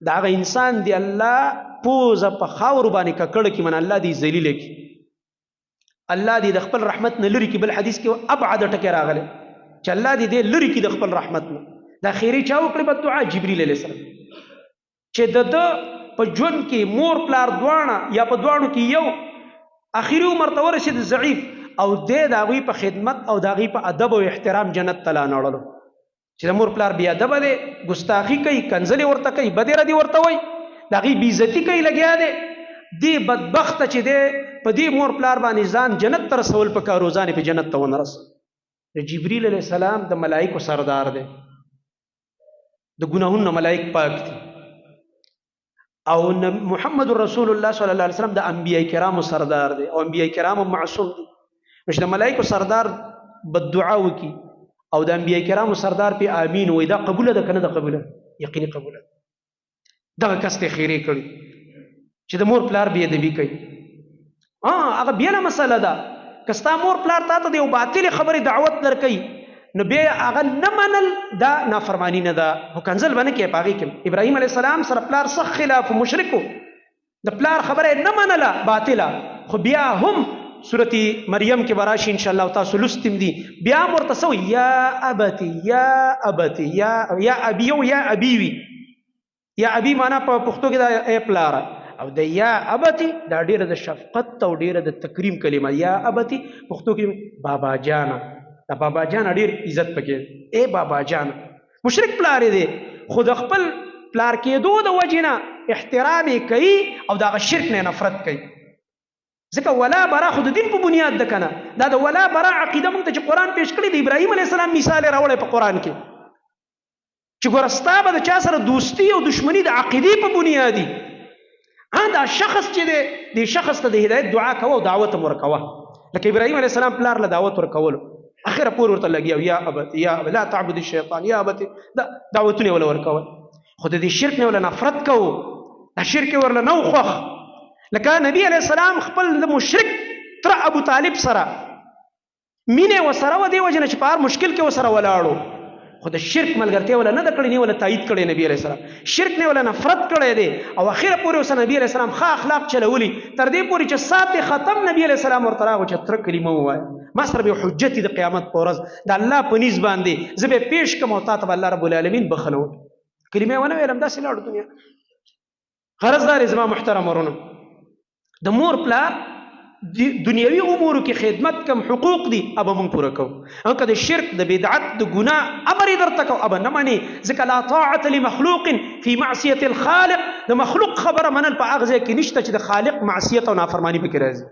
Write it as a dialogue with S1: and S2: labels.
S1: دا هغه انسان دی الله پوزه په خاور باندې ککړ کی، من الله دی ذلیل کی، الله دی د خپل رحمت نه لري کی. بل حدیث کې ابعد ټکی راغلی چې الله دی دې لري کی د خپل رحمت نه. دا خیری چا وکړي؟ بد دعا جبرئیل علیه السلام، چې د ده په ژوند کې مور پلار دواړه یا په دواړو کې یو اخري عمر ته ورسېد ضعیف، او دی د هغوی په خدمت او د هغوی په ادب او احترام جنت ته لا نړلو. چې د مور پلار بې ادبه دی، ګستاخي کوي، کنځلې ورته کوي، بدې ردې ورته وایي، د هغوی بېعزتي کوي، لګیا دی. دې بدبخته چې دی په دې مور پلار باندې ځان جنت ته رسول پکار و، ځان یې په جنت ته ونه رسول. د جبریل علیه السلام د ملایکو سردار دی، د ګناهونو ملایک پاک دي، او محمد رسول الله صلی الله علیه وسلم د انبیای کرامو سردار دی، او انبیای کرامو معصوم دي. نو چې د ملایکو سردار بد دعا وکي او د انبیای کرامو سردار په امین وای، دا قبوله ده کنه؟ ده قبوله، یقیني قبوله. دغه کس ته خیره کړي چې د مور پلار بې ادبي کوي. هغه بیله مسله ده، که ستا مور پلار تا ته د یو باطلې خبرې دعوت درکوي، نو بیا هغه نه منل دا نافرمانی نه ده، خو کنځل به نه کوې په هغې کې. ابراهیم علیه السلام سره پلار سخت خلاف مشرک و، د پلار خبره یې نه منله باطله، خو بیا هم سورت مریم کې به راشي انشاءالله، تاسو لوستي دي، بیا هم ورته څه وایي؟ یا ابتي، یا ابتي، یا ابي او یا ابي وي. یا ابي معنا په پښتو کې دا ای پلاره، او د یا ابتي دا ډېره د شفقت او ډېره د تکریم کلمه. یا ابتي پښتو کې بابا جانه، دا بابا جانه ډېر عزت پکې، ای بابا جانه. مشرک پلار یې دی، خو د خپل پلار کېدو د وجې نه احترام یې کوي او د هغه شرک نه نفرت کوي. ځکه ولا برا خو د دین په بنیاد ده که نه؟ دا د ولا برا عقیده موږ ته چې قرآن پیش کړی، د ابراهیم علیه السلام مثال یې راوړی په قرآن کې، چې ګوره ستا به د چا سره دوستي او دښمني د عقیدې په بنیادي. دا شخص چې دی، دې شخص ته د هدایت دعا کوه او دعوت هم ورکوه، لکه ابراهیم علیه السلام پلار له دعوت ورکولو اخره پورې ورته لګیا، یا ابت، یا ابت، لا تعبد الشیطان، یا ابت، دا دعوتونه یې وله ورکول. خو د دې شرک نه ورله نفرت کوو، دا شرک یې ورله نه و خوښ. لکه نبی علیه السلام خپل د مشرک تر ابو طالب سره مینه وسره و، دې وجې نه چې په هر مشکل کې ورسره ولاړو، خو د شرک ملګرتیا ولا نه ده کړې، نه ولا تایید کړی نبی علیه السلام، شرک نه ولا نفرت کړی دی، او اخره پورې اوس نبی علیه السلام ښه اخلاق چلولي، تر دې پورې چې سات ختم نبی علیه السلام ورته راغی چې تر کلمه ووایه، ما سره به حجت د قیامت په ورځ د الله په نیز باندې زه به پیش کړم او تا ته به الله رب العالمین بخښنه وکړي. کلمه یې ونه ویله، همداسې لاړو دنیا. غرض دا دی زما محترم ورونو، د مور پلار دنیوي امورو کې خدمت کم حقوق دي، ابه مونږ پوره کوو، او که د شرک د بدعت د ګناه امر یې درته کوو، ابه نه منې، ځکه لا طاعة لمخلوق فی معصیة الخالق. د مخلوق خبره منل په هغه ځای کې نشته چې د خالق معصیت او نافرمانی پکې راځي.